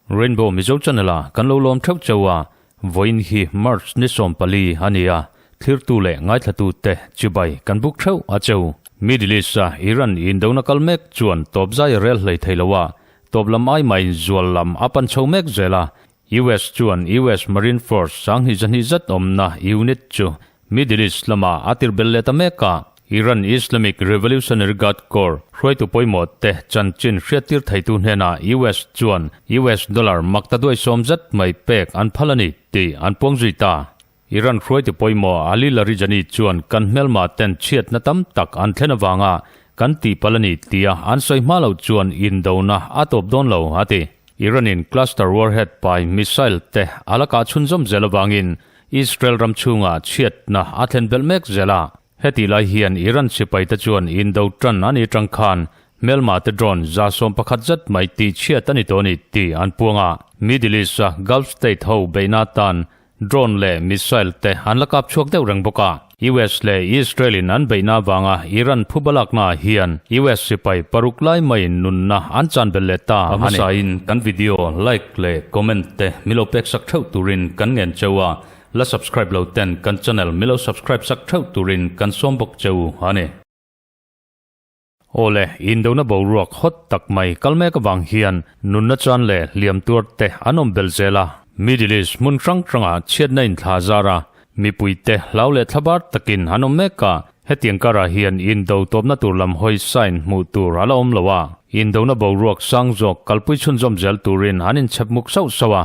Rainbow Mizo Channel a kan lo lawm theuh cheu a, vawiin hi March ni 14 a ni a, thlirtu leh ngaithlatu te chibai kan buk theuh a cheu. Middle East a Iran indona kal mek chuan tawp zai a rel hlei thei lo a, tawp lam ai maiin zual lam a pan chho mek zel a, US chuan US Marine Force 20,200 zet awmna unit chu Middle East lamah a tir bel leh ta mek a. Iran Islamic Revolutionary Guard Corps hruaitu pawimawh te chanchin hriattir theitu hnenah US chuan US dollar makta duai sawm zet mai pek an phal a ni tih an puang zui ta. Iran hruaitu pawimawh Ali Larijani chuan kan hmelma ten chhiatna tam tak an thlen avanga kan tihpalh a ni tia an sawi hma loh chuan indona a tawp dawn lo a ti. Iran-in cluster warhead pai missile te a la kah chhunzawm zel avangin Israel ram chhungah chhiatna a thlen belh mek zel a. Hetih lai hian Iran sipaite chuan indo tan a nih atang khan hmelma te drone 11,000 zet mai tih chhiat a ni tawh a ni tih an puang a. Middle East-a Gulf state ho beihna atan Drone leh missile te an la kap chhuak deuh reng bawk a. US leh Israel in an beihna avanga Iran phuba lakna ah hian US sipai paruk lai maiin nunna an chan belh leh ta a ni. A hmasain kan video like leh comment te milo pek sak theuh turin kan ngen cheu a, la subscribe lo ten kan channel milo subscribe sak theuh turin kan sawm bawk cheu a ni. Awle, indona boruak hot tak mai kal mek avang hian nunna chan leh hliam tuar te an awm bel zel a. Middle East hmun hrang hrangah chhiatna inthla zar a, mipui te hlau leh thlabar takin an awm mek a. Hetiang karah hian indo tawpna tur lam hawi sign hmuh tur a la awm lo a. Indona boruak sang zawk kalpui chhunzawm zel turin an inchhep muk sauh sauh a.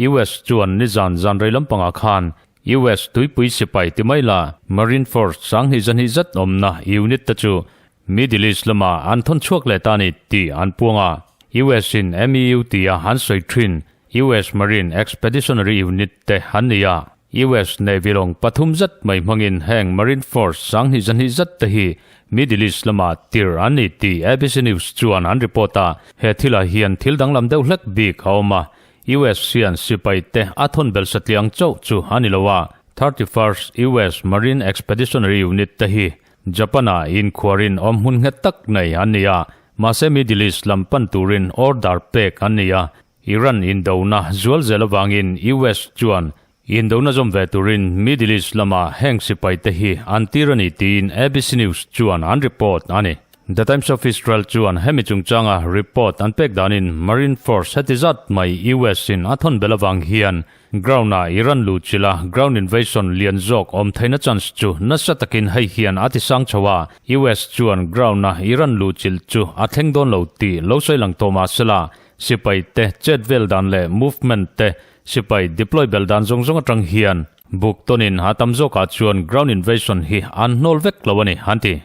US chuan nizan zan rei lampangah khan US tuipui sipai ti mai la, Marine Force 20,200 zet awmna unit te chu Middle East lama an thawn chhuak leh ta a ni tih an puang a. US in MEU tia an sawi thin US Marine Expeditionary Unit te an ni a. US Navy lawng pathum zet mai hmangin heng Marine Force 20,200 zet te hi Middle East lama tir an ni tih ABC News chuan an report a. He thilah hian thil danglam deuh hlek bik a awm a. US hian sipai te a thawn bel satliang chauh chu a ni lo a, 31st US Marine Expeditionary Unit te hi Japan-ah inkhuarin awm hmun nghet tak nei an ni a, mahse Middle East lam pan turin order pek an ni a, Iran indona zual zel avangin US chuan indona zawm ve turin Middle East lama heng sipai te hi an tir a ni tiin ABC News chuan an report a ni. The Times of Israel chuan hemi chungchanga report an pek danin Marine Force heti zat mai US in a thawn bel avang hian ground ah Iran luh chilh a ground invasion lian zawk awm theihna chance chu nasa takin hei hian a ti sang chho a, US chuan ground a Iran luh chilh chu a thleng dawn lo tih lo sawi lang tawh mahsela sipai te chet vel dan leh movement te sipai deploy bel dan zawng zawng atang hian buk tawnin a tam zawkah chuan ground invasion hi an hnawl vek lo a ni an ti.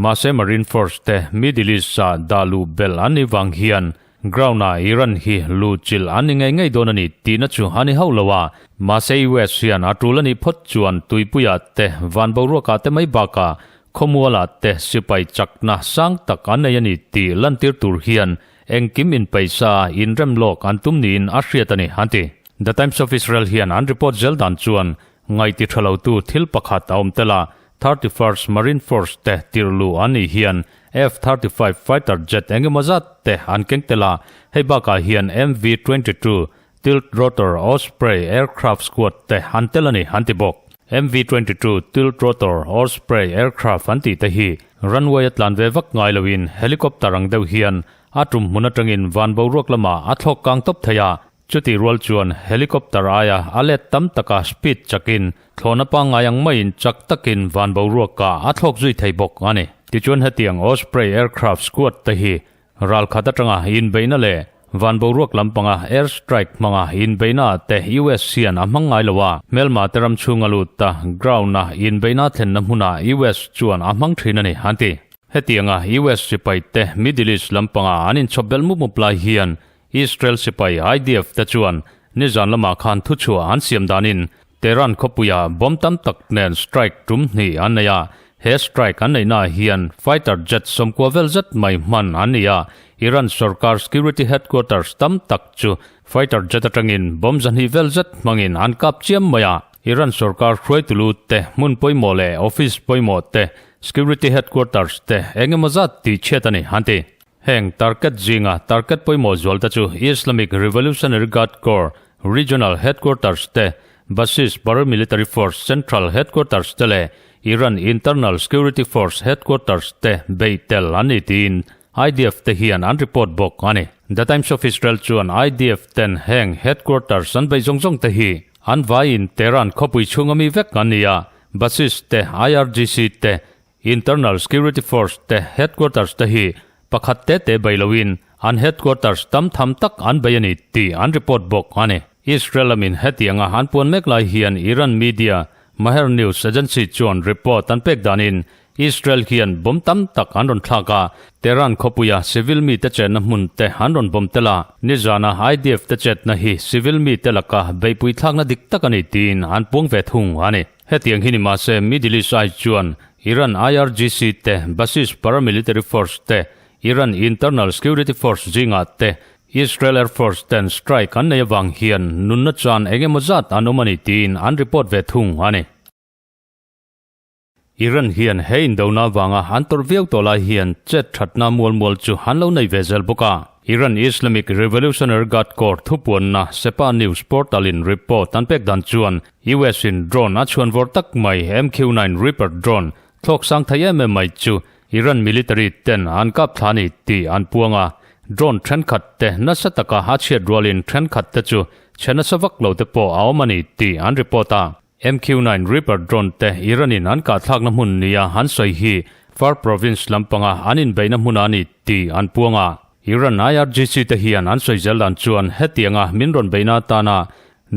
Mahse Marine Force te Middle East ah dah luh belh an nih vang hian ground ah Iran hi luh chilh an ni ngei ngei dawn a ni tihna chu a ni hauh lo a. Mahse US hian a tul a nih phawt chuan tuipuiah te van boruakah te mai bakah khawmualah te sipai chakna sang tak an nei a ni tih lantir tur hian engkim inpeisa inrem lawk an tum niin a hriat a ni an ti. The Times of Israel hian an report zel dan chuan Ngaih ti tha lotu thil pakhat a awm tel a, 31st Marine Force te tirhluh an nih hian F-35 fighter jet eng emaw zat te an keng tel a, hei bakah hian MV-22 Tilt Rotor Osprey aircraft squad te an tel a ni an ti bawk. MV-22 Tilt Rotor Osprey aircraft an tih te hi runway a tlan ve vak ngai loin helicopter ang deuh hian a tum hmun atangin van boruak lamah a thlawk kang tawp thei a, Chutih rual chuan helicopter aia a let tam taka speed chakin thlawhna pangngai ang maiin chak takin van boruaka a thlawk zui thei bawk a ni. Tichuan hetiang Osprey aircraft squad te hi ralkhat atanga inbeihna leh van boruak lampanga air strike hmanga inbeihna ah te US hian a hmang ngai lo a, hmelma te ram chhunga lut a ground a inbeihna thlenna hmunah US chuan a hmang thin a ni an ti. Hetianga US sipai te Middle East lampanga an inchhawp belh mup mup lai hian Israel sipai IDF te chuan nizan lamah khan thuchhuah an siam danin Tehran khawpuia bomb tam tak nen strike tum hnih an nei a, he strike an neihnaah hian fighter jet 90 vel zet mai hman an ni a, Iran sorkar security headquarters tam tak chu Fighter jet atangin bomb 200 vel zet hmangin an kap chiam mai a. Iran sorkar hruaitulu te hmun pawimawh leh office pawimawh te, security headquarters te eng emaw zat tih chhiat a ni, an ti. Heng target zinga target pawimawh zual te chu Islamic Revolutionary Guard Corps Regional Headquarters te, Basij Paramilitary Force Central Headquarters te leh Iran Internal Security Force Headquarters te beih tel an ni tiin IDF te hian an report bawk a ni. The Times of Israel chuan IDF ten heng headquarters an beih zawng zawng te hi an vaiin Tehran khawpui chhunga mi vek an ni a, Basij te, IRGC te, Internal Security Force te headquarters te hi pakhat te te bei loin an headquarters tam tham tak an bei a ni tih an report bawk a ni. Israel lamin hetianga an puan mek lai hian Iran media Mehr News Agency chuan report an pek danin Israel hian bomb tam tak an rawn thlak a, Tehran khawpuia civil mite chenna hmun te an rawn bomb tel a, nizana IDF te chetna hi civil mite laka beihpui thlakna dik tak a ni tiin an puang ve thung a ni. Hetiang hi ni mahse Middle East ai chuan Iran IRGC te, Basij paramilitary force te, Iran Internal Security Force zingah te, Israel Air Force ten strike an nei avang hian nunna chan eng emaw zat an awm a ni tiin an report ve thung a ni. Iran hian he indona avanga an tawrh viau tawh lai hian chet thatna mual mual chu an lo nei ve zel bawk a. Iran Islamic Revolutionary Guard Corps thupuanna Sepah News portal in report an pek dan chuan US in drone a chhuan vawr tak mai MQ-9 Reaper drone thlawk sang thei em em mai chu Iran military ten an kap thla ni tih an puang a. Drone thenkhat te nasa taka a chhiat rualin thenkhat te chu chhe nasa vak lo te pawh a awm a ni tih an report a. MQ-9 Reaper drone te Iran in an kahthlakna hmun nia an sawi hi Far province lampanga an inbeihna hmun a ni tih an puang a. Iran IRGC te hian an sawi zel dan chuan hetianga min rawn beihna atana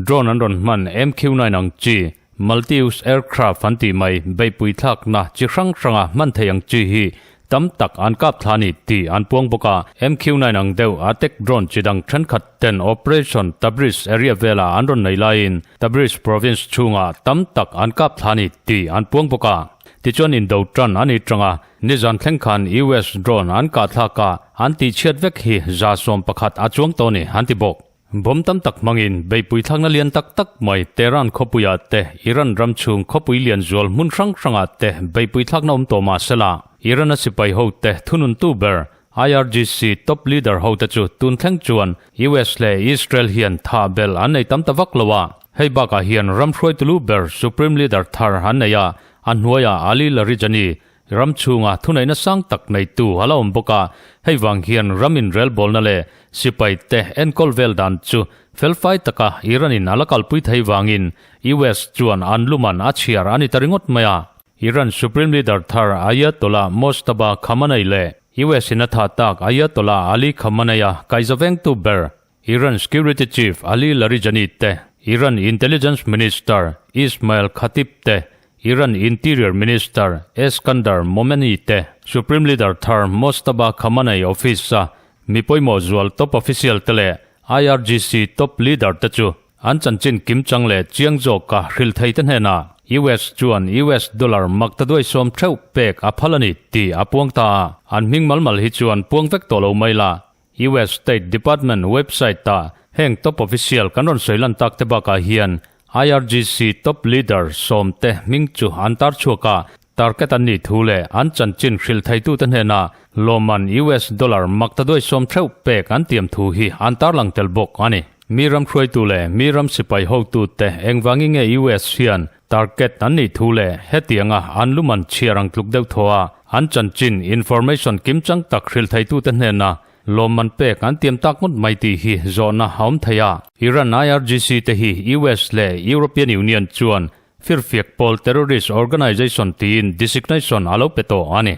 drone an rawn hman MQ-9 ang chi multi-use aircraft an tih mai beihpui thlakna chi hrang hranga hman thei ang chi hi tam tak an kap thla a ni tih an puang bawk a. MQ-9 ang deuh attack drone chi dang thenkhat ten Operation Tabriz area vela an rawn nei laiin Tabriz province chhungah tam tak an kap thla a ni tih an puang bawk a. Tichuan indo tan a ni tang a, nizan thleng khan US drone an kah thlak a, an tihchhiat vek hi 111 a chuang tawh a ni an ti bawk. Bomb tam tak hmangin beihpui thlakna lian tak tak mai Tehran khawpuiah te, Iran ram chhung khawpui lian zual hmun hrang hrangah te beihpui thlakna awm tawh mah sela, Iran-a sipai hote thununtu ber IRGC top leader hote chu tun thleng chuan US leh Israel hian thah belh an nei tam ta vak lo a. Hei bakah hian ram hruaitulu ber Supreme Leader thar an nei a, a hnuaiah Ali Larijani ram chhunga thuneihna sang tak neitu a la awm bawk a. Hei vang hian ram inrelbawlna leh sipai te enkawl vel dan chu felfai taka Iran in a la kalpui thei vangin US chuan an luman a chhiar a ni ta ringawt mai a. Iran Supreme Leader thar Ayatollah Mojtaba Khamenei leh US in a thah tak Ayatollah Ali Khamenei-a kaihzavengtu ber Iran Security Chief Ali Larijani te, Iran Intelligence Minister Ismail Khatib te, Iran Interior Minister Eskandar Momeni te, Supreme Leader thar Mojtaba Khamenei office-a mi pawimawh zual top official te leh IRGC top leader te chu an chanchin kimchang leh chiang zawka hrilh thei te hnenah US chuan US dollar mak ta duai sawm theuh pek a phal a ni tih a puang ta a, an hming mal mal hi chuan puang vek tawh lo mai la. US State Department website-ah heng top official kan rawn sawi lan tak te bakah hian IRGC top leader sawmte hming chu an tar chhuak a, target an nih thu leh an chanchin hrilh theitute hnenah lawmman US dollar mak ta duai sawm theuh pek an tiam thu hi an tarlang tel bawk a ni. Mi ram hruaitu leh mi ram sipai hotute engvangin nge US hian target an nih thu leh hetianga an luman chhiar ang tluk deuh thaw a, an chanchin information kimchang tak hrilh theitute hnena lawmman pek an tiam tak ngawt mai tih hi zawhna a awm thei a. Iran IRGC te hi US leh European Union chuan firfiak pawl terrorist organization tiin designation a lo pe tawh a ni.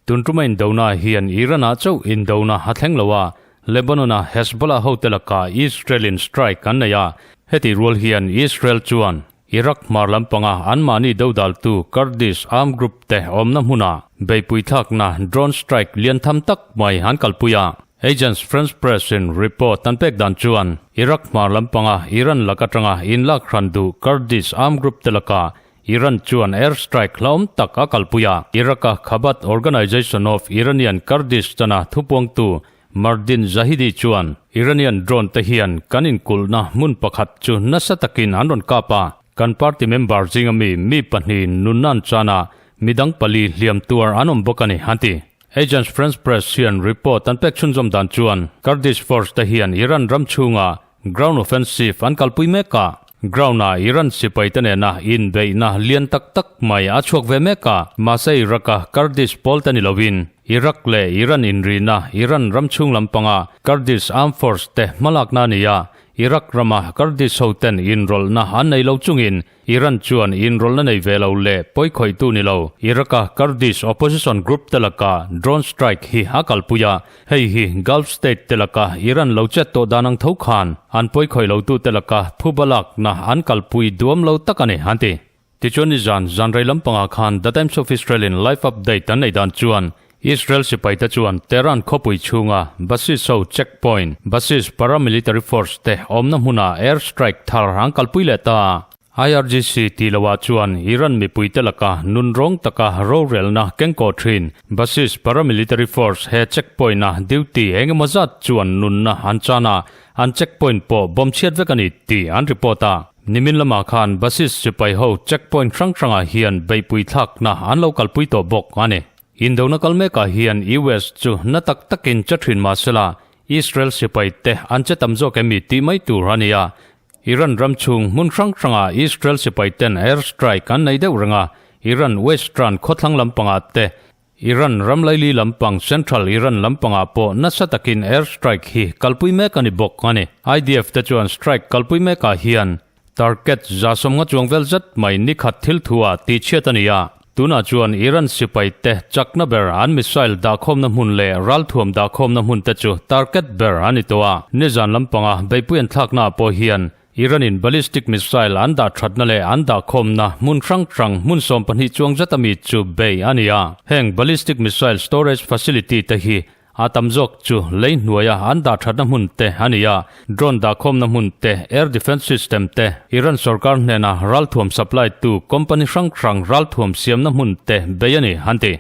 Tun tuma indona hian Iran-ah chauh indona a thleng lo a, Lebanon-a Hezbollah hote lakah Israel-in strike an nei a, heti rual hian Israel chuan Iraq hmar lampanga anmahni dodaltu Kurdish armed group te awmna hmunah beihpui thlakna drone strike lian tham tak mai an kalpui a. Agence France Press-in report an pek dan chuan Iraq hmar lampanga Iran lak atanga inlak hran duh Kurdish armed group te lakah Iran chuan air strike hlauhawm tak a kalpui a. Iraq-a Khabat Organization of Iranian Kurdish chana thupuangtu Mardin Zahidi chuan, Iranian drone te hian kan inkulhna hmun pakhat chu nasa takin an rawn kap a, kan party member zinga mi mi pahnihin nunna an chan a, midang pali hliam tuar an awm bawk a ni, an ti. Agence France Presse hian report an pek chhunzawm dan chuan Kurdish force te hian Iran ram chhunga ground offensive an kalpui mek a, ground-ah Iran sipai te nena inbeihna lian tak tak mai a chhuak ve mek a, mahse Iraq-a Kurdish pawl te ni lovin Iraq leh Iran inrina Iran ram chhung lampanga Kurdish armed force te hmalakna a ni a, Iraq rama Kurdish hoten inrawlhna an nei lo chungin Iran chuan inrawlhna nei ve lo leh pawikhawihtu ni lo Iraq-a Kurdish opposition group te laka drone strike hi a kalpui a, hei hi Gulf state te laka Iran lo chet tawh dan ang tho khan an pawikhawih lotu te laka phuba lakna an kalpui duam lo tak a ni, an ti. Tichuan nizan zanrei lampangah khan The Times of Israel-in live update an nei dan chuan Israel sipaite chuan Tehran khawpui chhunga Basij ho checkpoint, Basij paramilitary force te awmna hmunah air strike thar an kalpui leh ta. IRGC tih loah chuan Iran mipuite laka nunrawng taka rorelna kengkaw thin Basij paramilitary force he checkpoint-a duty eng emaw zat chuan nunna an chan a, an checkpoint pawh bomb chhiat vek a ni tih an report a. Nimin lamah khan Basij sipai ho checkpoint hrang hrangah hian beihpui thlakna an lo kalpui tawh bawk a ni. Indona kal mekah hian US chu na tak takin che thin mah sela, Israel sipai te an che tam zawk em i tih mai tur a ni a. Iran ram chhung hmun hrang hrangah Israel sipai ten air strike an nei deuh reng a, Iran western khawthlang lampangah te, Iran ram laili lampang central Iran lampangah pawh nasa takin air strike hi kalpui mek a ni bawk a ni. IDF te chuan strike kalpui mekah hian Target 150 chuang vel zet mai nikhat thil thu-ah tihchhiat a ni a, tunah chuan Iran sipai te chakna ber an missile dahkhawmna hmun leh ralthuam dahkhawmna hmun te chu target ber a ni tawh a. Nizan lampanga beihpui an thlaknaah pawh hian Iran-in ballistic missile an dah thatna leh an dahkhawmna hmun hrang hrang hmun 12 chuang zet ami chu bei a ni a. Heng ballistic missile storage facility te hi A tam zawk chu lei hnuaia an dah thatna hmun te a ni a, drone dahkhawmna hmun te, air defence system te, Iran sorkar hnena ralthuam supply tu company hrang hrang ralthuam siamna hmun te bei a ni, an ti.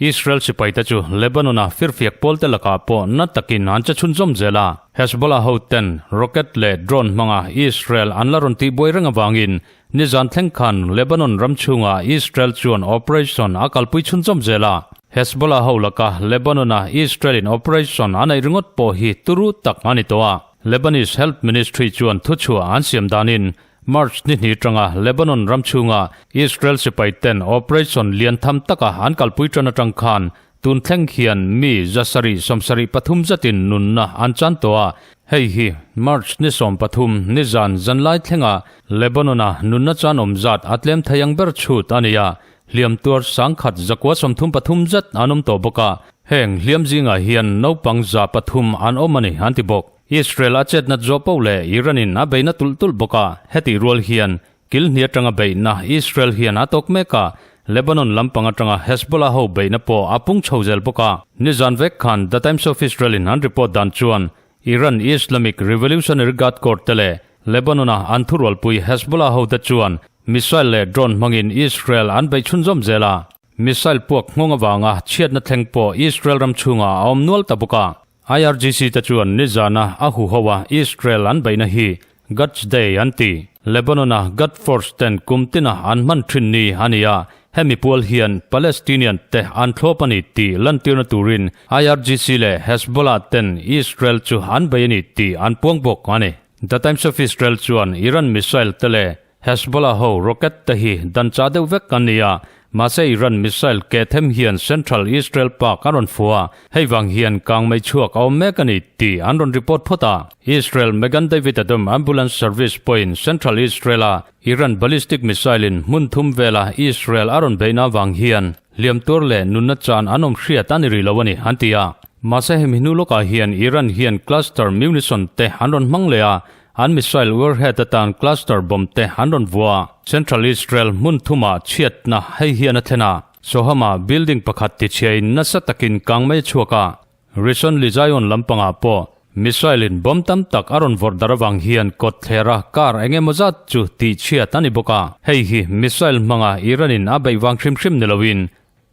Israel sipaite chu Lebanon-a firfiak pawlte lakah pawh na takin an che chhunzawm zel a, Hezbollah hoten rocket leh drone hmanga Israel an la rawn tihbuai reng avangin Nizan thleng khan Lebanon ram chhungah Israel chuan operation a kalpui chhunzawm zel a. Hezbollah ho laka Lebanon-a Israel-in operation a neih ringawt pawh hi turu tak a ni tawh a. Lebanese Health Ministry chuan thuchhuah an siam danin March ni hnih atanga Lebanon ram chhunga Israel sipaiten operation lian tham taka an kalpui tan atang khan Tun thleng hian mi 773 zatin nunna an chan tawh a, hei hi March ni 13 nizan zanlai thlenga Lebanon-a nunna chan awm zat a tlem thei ang ber chhut a ni a, hliam tuar 1133 zat an awm tawh bawk a, heng hliam zingah hian naupang 300 an awm a ni an ti bawk. Israel a chetna zawh poh leh Iran-in a beina tulh tulh bawk a, hetih rual hian Kilhni atanga beihna Israel hian a tawk mek a, Lebanon lampang atanga Hezbollah ho beihna pawh a pung chho zel bawk a. Nizan vek khan The Times of Israel-in an report dan chuan Iran Islamic Revolutionary Guard Corps te leh Lebanon-a an thurualpui Hezbollah ho te chuan missile leh drone hmangin Israel an beih chhunzawm zel a. Missile puak nghawng avanga chhiatna thleng pawh Israel ram chhungah a awm nual ta bawk a. IRGC te chuan nizana a huho a Israel an beihna hi God's Day an ti. Lebanon-a God Force ten kum tina an hman thin ni a ni a, hemi pual hian Palestinian te an thlawp a ni tih lantirna turin IRGC leh Hezbollah ten Israel chu an bei a ni tih an puang bawk a ni. The Times of Israel chuan Iran missile te leh Hezbollah ho rocket te hi dan chah deuh vek an ni a, mahse Iran missile keh them hian Central Israel Park a rawn fuh a, hei vang hian kang mei chhuak a awm mek a ni tih an rawn report phawt a. Israel Magen David Adom Ambulance Service pawhin Central Israel-a Iran ballistic missile-in hmun thum vela Israel a rawn beihna avang hian hliam tuar leh nunna chan an awm hriat a ni rih lo a ni, an ti a. Mahse hemi hnu lawkah hian Iran hian cluster munition te an rawn hmang leh a, An missile warhead atan cluster bomb te an rawn vua. Central Israel hmun thumah chhiatna hei hian a thlen a, Sohama building pakhat tichhiain nasa takin kang mai a chhuak a. Rishon LeZion lampangah pawh missile in bomb tam tak a rawn vawrh dar avang hian kawt thlera car eng emaw zat chu tihchhiat a ni bawk a. Hei hi missile hmanga Iran in a beih vang hrim hrim ni loin.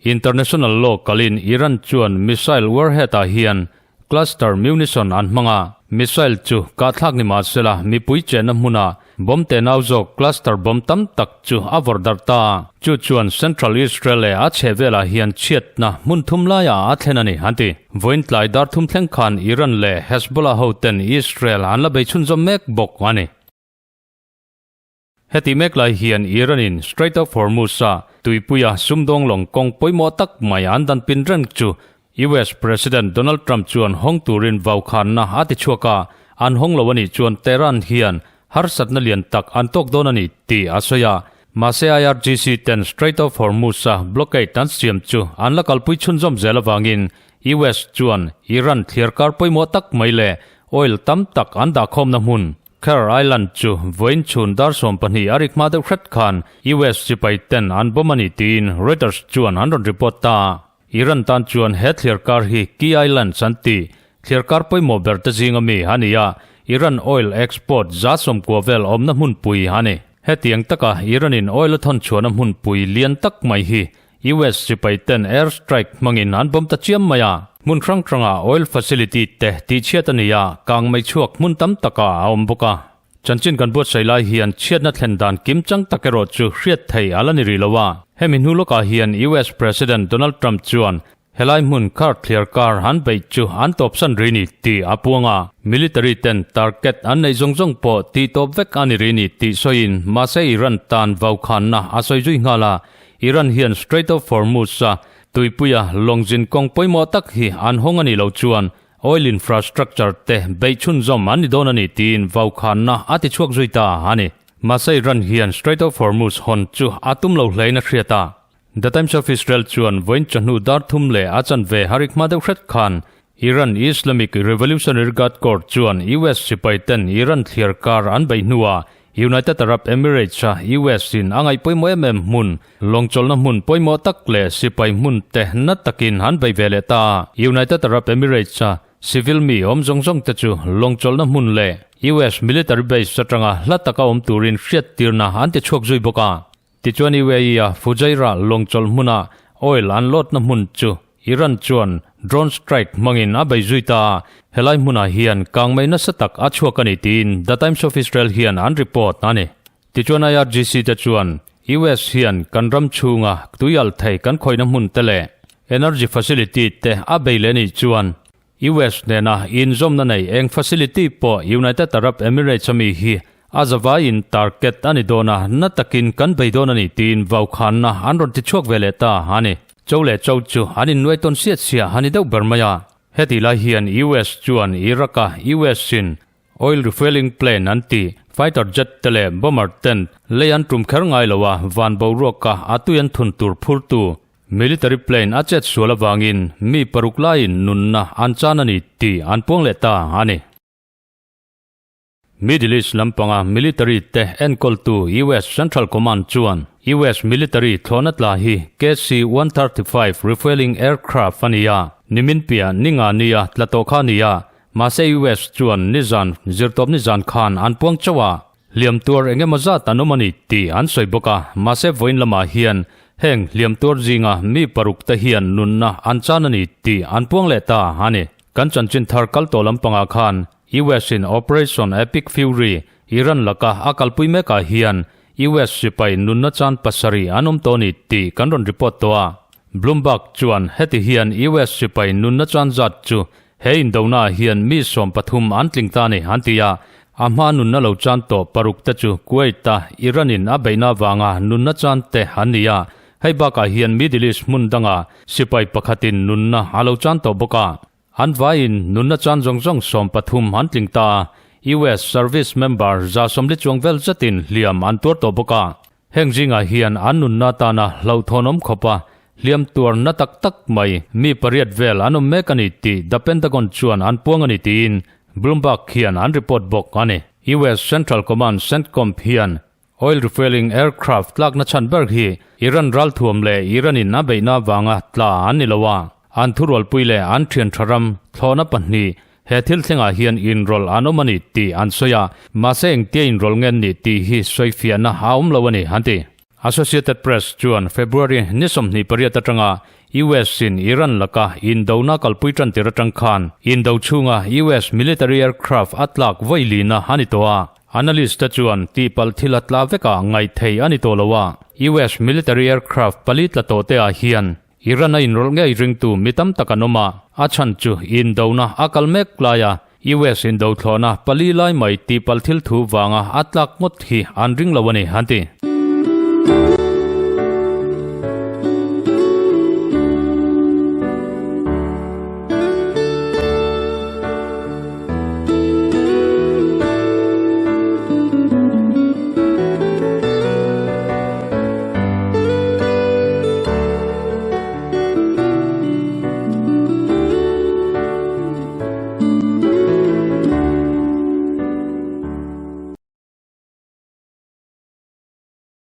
International law kalin Iran chuan missile warhead ah hian cluster munition an hmang a, missile chu kahthlak ni mah sela mipui chenna hmuna bomb tenau zawk cluster bomb tam tak chu a vawrh darh ta. Chu chuan Central Israel leh a chhehvelah hian chhiatna hmun thum laiah a thlen a ni, an ti. Vawiin tlai dar thum thleng khan Iran leh Hezbollah hoten Israel an la bei chhunzawm mek bawk a ni. Heti mek lai hian Iran-in Strait of Hormuz-a tuipuia sumdawng lawng kawng pawimawh tak mai an dan pin reng chu US President Donald Trump chuan hawng turin vaukhanna a ti chhuak a, an hawng lo a nih chuan Tehran hian harsatna lian tak an tawk dawn a ni tih a sawi a. Mahse IRGC ten Strait of Hormuz-a blockade an siam chu an la kalpui chhunzawm zel avangin US chuan Iran thliarkar pawimawh tak mai leh oil tam tak an dahkhawmna hmun Kerr Island chu vawiin chhun dar 12 a rik hma deuh hret khan US sipai ten an bomb a ni tiin Reuters chuan an rawn report ta. Iran tan chuan he thliarkar hi Key Islands an ti. Thliarkar pawimawh ber te zinga mi a ni a, Iran oil export 90% vel awmna hmunpui a ni. Hetiang taka Iran-in oil a thawn chhuahna hmunpui lian tak mai hi US sipai ten air strike hmangin an bomb ta chiam mai a. Hmun hrang hrangah oil facility te tihchhiat a ni a, kang mai chhuak hmun tam takah a awm bawk a. Chanchin kan buatsaih lai hian chhiatna thlen dan kim chang tak erawh chu hriat thei a la ni rih lo a. Hemi hnu lawkah hian US President Donald Trump chuan Helai hmun kar thliar kar an beih chu an tawpsan ri ni tih a puang a, military ten target an neih zawng zawng pawh tih tawp vek a ni ri ni tih sawiin mahse Iran tan vaukhanna a sawi zui nghal a, Iran hian Strait of Hormuz-a tuipuia lawngzin kawng pawimawh tak hi an hawng a nih loh chuan oil infrastructure te beih chhunzawm an ni dawn a ni tiin vaukhanna a ti chhuak zui ta a ni. Mahse Iran hian Strait of Hormuz hawn chu a tum lo hlein a hriat a. The Times of Israel chuan vawiin chawhnu dar thum leh a chanve harik hma deuh hret khan Iran Islamic Revolutionary Guard Corps chuan US sipai ten Iran thliar kar an beih hnuah United Arab Emirates-a US in a ngaih pawimawh em em hmun, lawngchawlhna hmun pawimawh tak leh sipai hmun te na takin an bei ve leh ta. United Arab Emirates-a civil mi awm zawng zawng te chu lawngchawlhna hmun leh US military base atanga hla taka awm turin hriattirna an ti chhuak zui bawk a. Tichuan UAE-a Fujairah lawngchawlh hmuna oil an lawtna hmun chu Iran chuan drone strike hmangin a bei zui ta a, helai hmunah hian kangmei nasa tak a chhuak a ni tiin The Times of Israel hian an report a ni. Tichuan IRGC te chuan US hian kan ram chhunga tuialh thei kan khawihna hmun te leh energy facility te a bei leh nih chuan US nena inzawmna nei eng facility pawh United Arab Emirates ami hi a zavaiin target a ni dawn a, na takin kan bei dawn a ni tiin vaukhanna an rawn ti chhuak ve leh ta a ni. Cho leh cho chu an innuai tawn siat siah a ni deuh ber mai a. Heti lai hian US chuan Iraq-a US-in oil refueling plane an ti, fighter jet te leh bomber ten lei an tum kher ngai lo a, van boruaka a tui an thun tur phurtu Military plane a chet sual avangin mi paruk laiin nunna an chan a ni tih an puang leh ta a ni. Middle East lampanga military te enkawltu US Central Command chuan US military thlawhna tla hi KC-135 refueling aircraft a ni a, nimin piah ni nga nia tla tawh kha a ni a, mahse US chuan nizan zirtawp nizan khan an puang chauh a. Hliam tuar eng emaw zat an awm a ni tih an sawi bawk a, mahse vawiin lamah hian heng hliam tuar zinga mi paruk te hian nunna an chan a ni tih an puang leh ta a ni. Kan chanchin thar kal tawh lampangah khan US in Operation Epic Fury Iran laka a kalpui mekah hian US sipai nunna chan pasarih an awm tawh a ni tih kan rawn report tawh a. Bloomberg chuan heti hian US sipai nunna chan zat chu He indonaah hian mi 13 an tling ta a ni, an ti a. A hma nunna lo chan tawh paruk te chu Kuwait-a Iran-in a beihna avanga nunna chan te an ni a. Hei bakah hian Middle East hmun danga sipai pakhatin nunna a lo chan tawh bawk a. An vaiin nunna chan zawng zawng 13 an tling ta a. US service member 140 chuang vel zetin hliam an tuar tawh bawk a. Heng zingah hian an nunna tana hlauhthawnawm khawpa hliam tuar na tak tak mai mi pariat vel an awm mek a ni tih The Pentagon chuan an puang a ni tiin Bloomberg hian an report bawk a ni. US Central Command, CENTCOM, hian oil refueling aircraft tlakna chhan ber hi Iran ralthuam leh Iran-in a beihna avanga tla an ni lo a, an thurualpui leh an thian tha ram thlawhna pahnih He thil thlengah hian inrawlh an awm a ni tih an sawi a, mahse engtia inrawlh nge an nih tih hi sawifiahna a awm lo a ni, an ti. Associated Press chuan February ni 28 atanga US in Iran laka indona kalpui tan tir atang khan indo chhunga US military aircraft a tlak vawi lina a ni tawh a. Analyst te chuan tihpalh thil a tla veka ngaih thei a ni tawh lo a, US military aircraft pali tla tawh te ah hian Iran a inrawlh ngei ringtu mi tam tak an awm a, a chhan chu indona a kal mek laia US indo thlawhna pali lai mai tihpalh thil thu vanga a tlak ngawt hi an ring lo a ni, an ti.